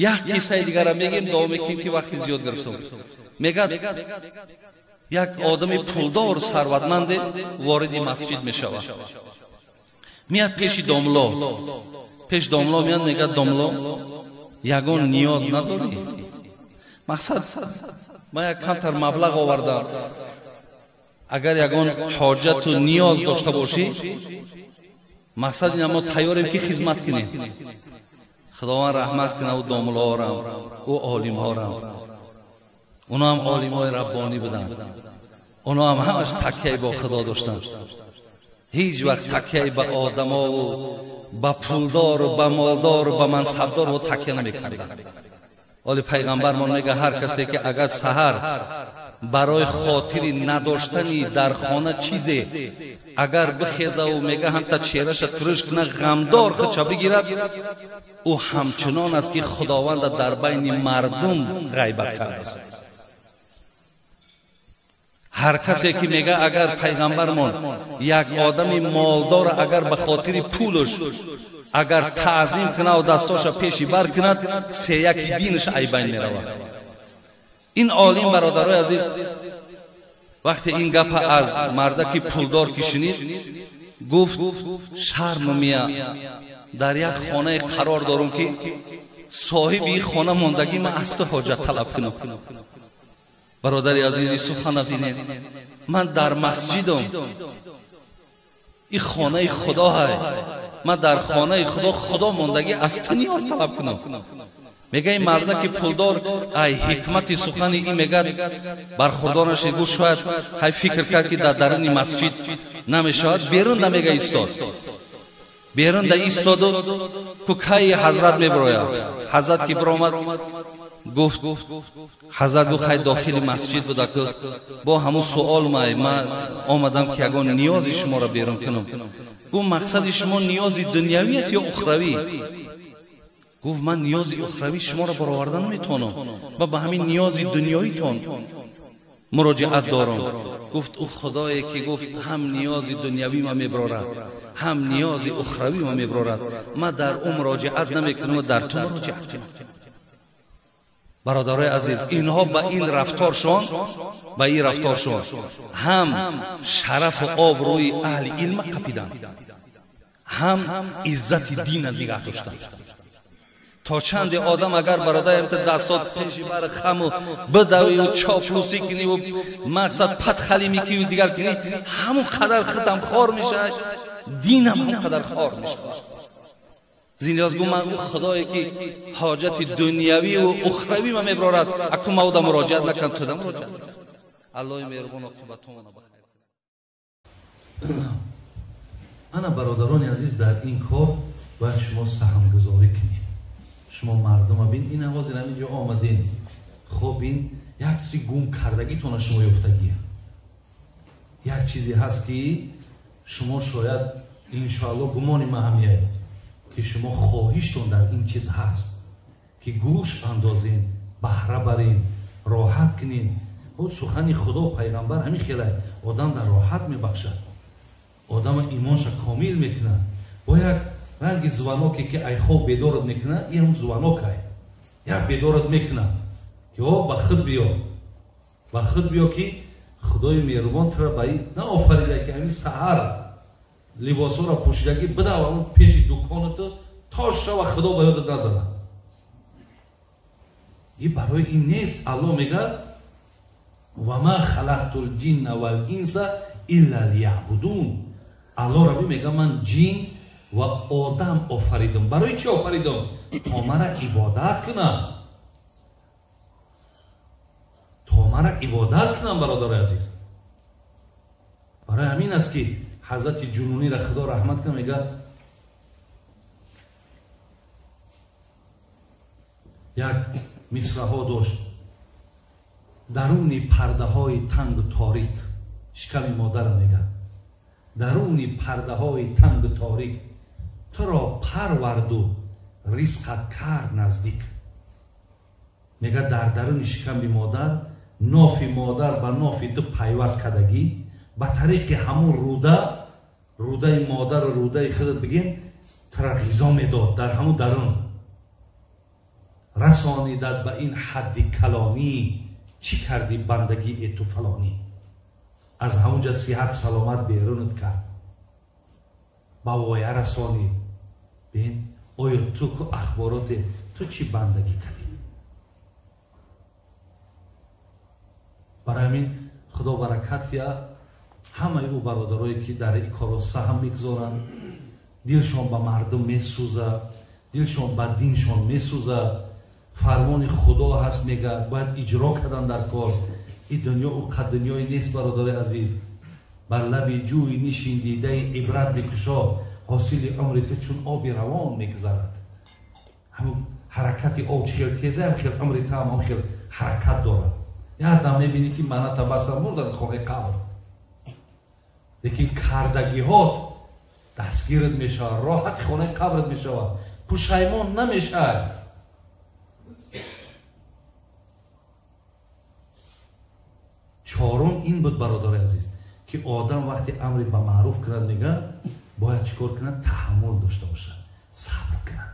Як қиссаи дигара мегем, дуо мекунем ки вақти зиёд гирифтем. Мегад як одами пулдор сарватманде вориди масҷид мешавад. Меяд пеши домло. Пеш домло меяд, мегад домло, ягон ниёз надорӣ? Мақсад ман як камтар маблағ овардам. Агар ягон ҳоҷату ниёз дошта бошӣ, мақсад ин мо тайёрем ки хизмат кунем. Худованд раҳмат кунад ӯ домлоорам, ӯ олимҳорам. Оно ҳам олимҳои раббонӣ буданд. Оно ҳам ҳамаш такияи бо Худо доштанд. Ҳеҷ вақт такияи ба одамову ба пулдору ба молдору ба мансабдору такия намекарданд. Оли пайғамбармон мега ҳар касе ки агар саҳар барои хотири надоштани дар хона чизе агар бихезаву мега ҳамта чеҳраша туриш кунад, ғамдор худша бигирад, ӯ ҳамчунон аст ки Худованда дар байни мардум ғайбат кардааст. Ҳар касе ки мега агар пайғамбармон як одами молдора агар ба хотири пулаш агар таъзим кунад ва дастоша пеши бар кунад, сеяки динаш айбайн меравад. Ин олим бародарои азиз вақте ин гапа аз мардаки пулдор ки шунид, гуфт шарм мия, дар як хонае қарор дорум ки соҳиби ин хона мондагӣ ман аз ту ҳоҷат талаб кунам. Бародари азизи сухана бинед, ман дар масҷидам, ин хонаи Худо ҳай, ман дар хонаи Худо, Худо мондагӣ аз ту ниёз талаб кунам. Мега ин мардаки пулдор ай ҳикмати сухани ин мегад бархурдор нашид, гуфт шояд ҳай фикр кард ки дар даруни масҷид намешавад, берун да мега истод. Берун да истоду ку кай ҳазрат мебирояд. Ҳазрат ки биромад, гуфт ҳазрат гуфт хай дохили масҷид буда ку бо ҳамун суол май ман омадам ки ягон ниёзи шуморо берун кунам. Гуфт мақсади шумо ниёзи дунявӣ аст ё ухравӣ? Гуфт ман ниёзи ухравӣ шуморо бароварда наметавонам ва ба ҳамин ниёзи дунёитон муроҷиат дорам. Гуфт ӯ Худое ки гуфт ҳам ниёзи дунявӣ ма мебарорад, ҳам ниёзи ухравӣ ма мебарорад, ман дар ӯ муроҷиат намекунам ва дар ту муроҷиат кунам. Бародарои азиз, инҳо ба ин рафторшон, ба ин рафторшон ҳам шарафу обрӯи аҳли илма қапиданд, ҳам иззати дина нигаҳ доштанд. То чанде одам агар бародарам та дастот пеши бар хаму бидавию чоплусӣ куниву мақсад падхалӣ мекуниву дигар кунӣ, ҳамон қадар худам хор мешавад, динам ҳамон қадар хор мешавад. Зиндиёз гуфт ман ӯ Худое ки ҳоҷати дунявиву ухравӣ ма мебарорад, аку ма ӯда муроҷиат накунам, туда муроҷиат. Аллоҳи меҳрубон оқибатҳомона бахайр. Ана бародарони азиз, дар ин кор бояд шумо саҳмгузорӣ кунед. Шумо мардума бин, ин ҳозир ҳамин ҷо омадем. Хоб ин як чизи гум кардагитона шумо ёфтагия. Як чизе ҳаст ки шумо шояд иншоалло гумони ман ҳамияд ки шумо хоҳиштон дар ин чиз ҳаст ки гӯш андозем, баҳра барем, роҳат кунем. Сухани Худо пайғамбар ҳамин хелай одам дар роҳат мебахшад, одама имонша комил мекунад. Бо як ранги звоноке ки ай хоб бедорат мекунад, ин ҳам звонок ай як бедорат мекунад ки о ба худ биё, ба худ биё ки Худои меҳрубон тура ба ин наофарида ки ҳамин саҳар либосҳоро пӯшидагӣ бидав ҳамон пеши дуконату то шава Худо ба ёдат назанад. Ин барои ин нест. Аллоҳ мегӯяд ва ма халақту лҷинна вал инса илла лияъбудун. Аллоҳ рабби мегӯяд ман ҷин ва одам офаридам. Барои чӣ офаридам? То мара ибодат кунам, то мара ибодат кунам. Бародарои азиз, барои ҳамин аст ки ҳазрати Ҷунунира Худо раҳмат кунад, мегӯяд як мисраҳо дошт: даруни пардаҳои тангу торик, шиками модарам мегӯяд, даруни пардаҳои тангу торик туро парварду ризқат кард наздик. Мегӯяд дар даруни шиками модар нофи модар ба нофи ту пайваст кардагӣ, ба тариқи ҳамун руда, рудаи модару рудаи худат бигем, тура ғизо медод дар ҳамун дарун. Расонидат ба ин ҳадди калонӣ, чӣ кардӣ бандагӣ э ту фалонӣ? Аз ҳамунҷа сиҳат саломат берунат кард, ба воя расонид. Бин, оё ту ку ахбороте, ту чӣ бандагӣ кардӣ? Барои ҳамин худо баракат я ҳамаи ӯ бародарое ки дар ин корро саҳм мегузоранд, дилшон ба мардум месӯзад, дилшон ба диншон месӯзад. Фармони худо ҳаст, мега бояд иҷро кардан дар кор. Ин дунё ӯ қад дунёе нест, бародарои азиз. Бар лаби ҷӯй нишин, дидаи ибрат бикушо, ҳосили умри ту чун оби равон мегузарад. Ҳамун ҳаракати об чӣ хел теза, ҳам хел умри ту ҳам хел ҳаракат дорад. Як дам мебинӣ ки маната баста мурд дар хонаи қабр, лекин кардагиҳот дастгират мешавад, роҳати хонаи қабрат мешавад, пушаймон намешавад. Чорум ин буд, бародари азиз, ки одам вақте амри ба маъруф кунад, мега бояд чӣ кор кунад? Таҳаммул дошта бошад, сабр кунад.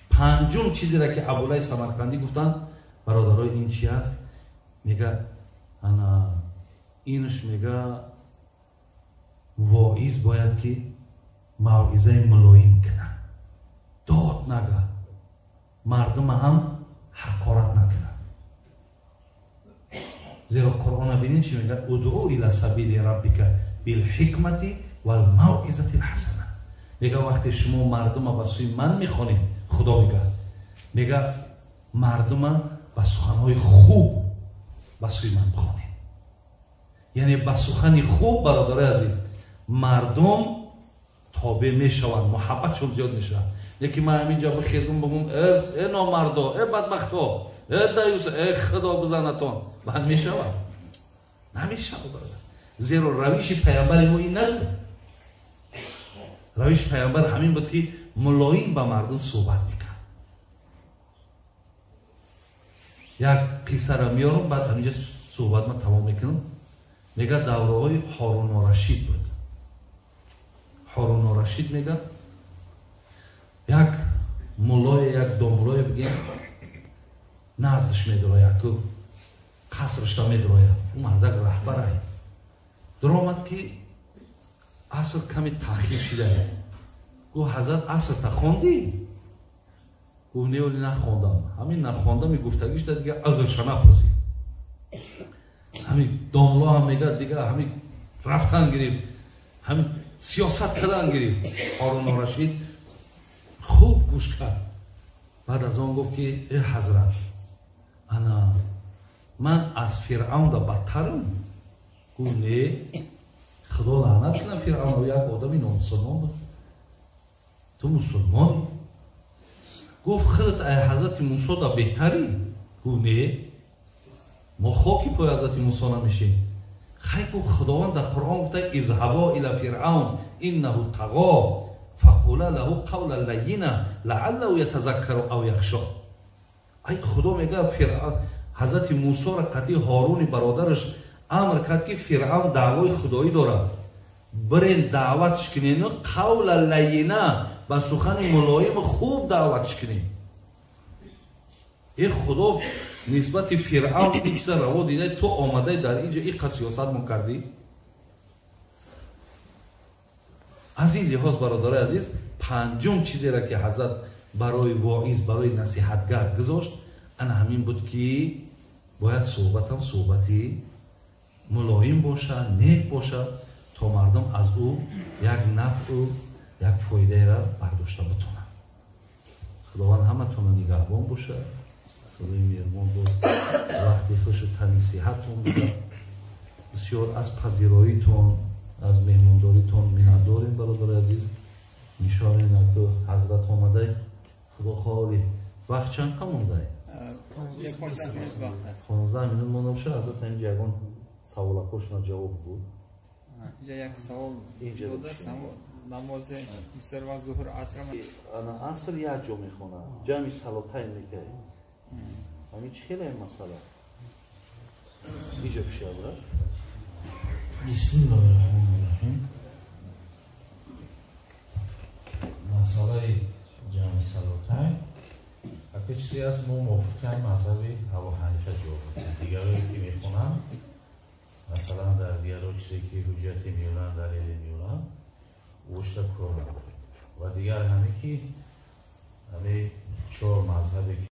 Панҷум чизеро ки Абулай Самарқандӣ гуфтанд, бародарои, ин чи аст? Мега ана инш, мега воиз бояд ки мавъизаи мулоим кунад, дод нага, мардума ҳам ҳақорат накунад. Зеро Қуръона бинед чӣ мегӯяд: удъу ила сабили раббика билҳикмати валмавъизати лҳасана. Мега вақте шумо мардума ба сӯи ман мехонед, Худо мегӯяд, мега мардума ба суханҳои хуб ба сӯи ман бихонед. Яъне ба сухани хуб, бародарои азиз, мардум тобеъ мешаванд, муҳаббатшон зиёд мешавад. Лекин ман ҳаминҷа бихезум, бигӯм: э номардо, э бадбахто, э даюс, э худо бизанатон, баъд мешавад? Намешавад, бародар. Зеро равиши паямбари мо ин набуд. Равиши паямбар ҳамин буд ки мулоим ба мардум суҳбат мекард. Як қиссаро меорам, баъд ҳаминҷа суҳбат ман тамом мекунам. Мега давраҳои Ҳорунорашид буд. Ҳорунорашид мега як муллое, як домуллое бигем, наздаш медурояд, ку қасрашта медурояд. Ӯ мардак раҳбарай. Дуромад ки аср каме таъхир шидае. Гуфт: ҳазрат, асрта хондӣ? Гуфт: не, оли нахондам. Ҳамин нахондами гуфтагишта дига узрша напурсид. Ҳамин домулло ҳам мега дига ҳамин рафтан гирифт, ҳамин сиёсат кардан гирифт. Ҳорунорашид хуб гӯш кард. Баъд аз он гуфт ки э ҳазрат, ана ман аз Фиръавнда бадтарам? Гуфт: не, худо лаънат кунад Фиръавна, як одами номусулмон буд, ту мусулмонӣ. Гуфт: худат ай ҳазрати Мусо да беҳтарӣ? Гуфт: не, мо хоки пои ҳазрати Мусо намешем. Хай, гуфт, Худованд дар Қуръон гуфта: изҳабо ила фиръавн иннаҳу тағо фақула лаҳу қавлан лайина лааллаҳу ятазаккару ав яхшо. Ай худо мега ҳазрати Мусоро қатъи Ҳоруни бародараш амр кард ки Фиръавн даъвои худоӣ дорад, бирен даъватш кунену қавла лайина, ба сухани мулоиму хуб даъватш кунем. Э худо нисбати Фиръавн ин чиза раво дида, ту омадай дар ин ҷо иқа сиёсат мо кардӣ. Аз ин лиҳоз, бародарои азиз, панҷум чизеро ки ҳазрат барои воиз, барои насиҳатгар гузошт, ана ҳамин буд ки бояд суҳбатам суҳбати мулоим бошад, нек бошад, то мардум аз ӯ як нафъу як фоидаеро бардошта битонанд. Худованд ҳаматонро нигаҳбон бошад. Худои меҳрубон боз вақти хушу тани сиҳаттон буда. Бисёр аз пазироитон, аз меҳмондоритон миннатдорем, бародари азиз. Нишони наку ҳазрат омадай, худо хоҳӣ. Вақт чанд қа мондай? 15 минут монда бошад. Ҳазрат инҷа ягон саволакошона ҷавоб буд. Инҷа як савол будааст, намози бисёр вақт зуҳр, аср ана аср як ҷо мехонад, ҷамъи салотайн мекунад. Ҳамин чӣ хеле масъала? Иҷо пиши ҳазрат. Бисмиллоҳи раҳмони раҳим. Масъалаи ҷамъи салотайн Яке чизе аст, мо мувофиқи ҳамин мазҳаби Абу Ҳанифа ҷавоб медиҳем. Дигарое ки мехонанд, масалан, дар дигаро чизе ки ҳуҷҷате меёранд, далеле меёранд, ӯшта кор надорем. Ва дигар ҳаме ки ҳаме чор мазҳабе ки